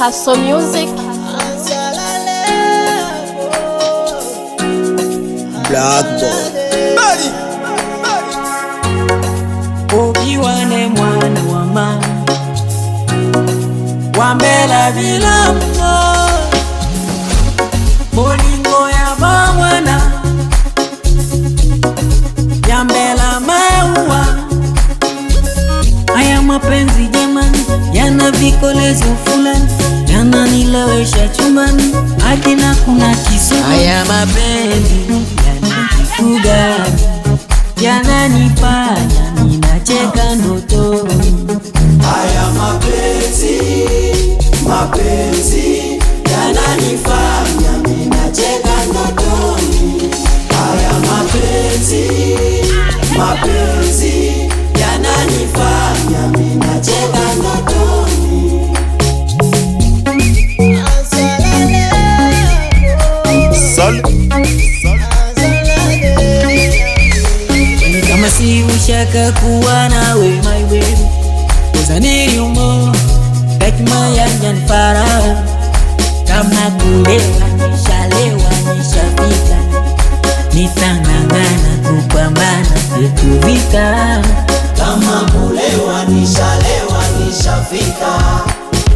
Hasso Music. Black Boy. Body. Obiwane mwana wa mama wambela bilambo bolingo ya bamwana yambela maua. Haya mapenzi jamani, yana vikolezo fulani, yananilewesha chumbani hadi na kuna kisugu. Haya mapenzi yananifuga, yananifanya ninacheka ndotoni. Haya mapenzi, mapenzi yananifanya ninacheka ndotoni. Haya mapenzi, mapenzi yananifanya ninacheka ndotoni. Sal. Kama si ushaka kuwa nawe my baby, uzaniriumo hekima yanjanifara kama kulewa nishalewa nishafika, nitang'ang'ana kupambana kutuvika. Kama kulewa nishalewa nishafika,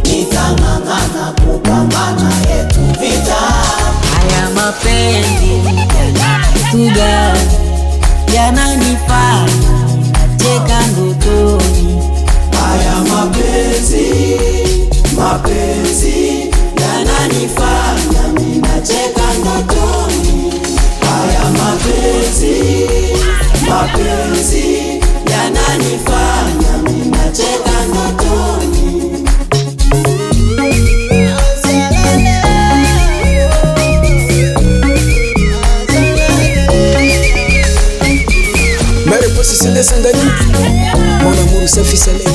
nitang'ang'ana kupambana yetu vita. Haya mapenzi yananituga, yananifanya ninacheka ndotoni. Haya mapenzi, mapenzi yananifanya ninacheka ndotoni. Haya mapenzi, mapenzi yananifanya ninacheka ndotoni. Mere posi sende sandani. Mon amour safi salé.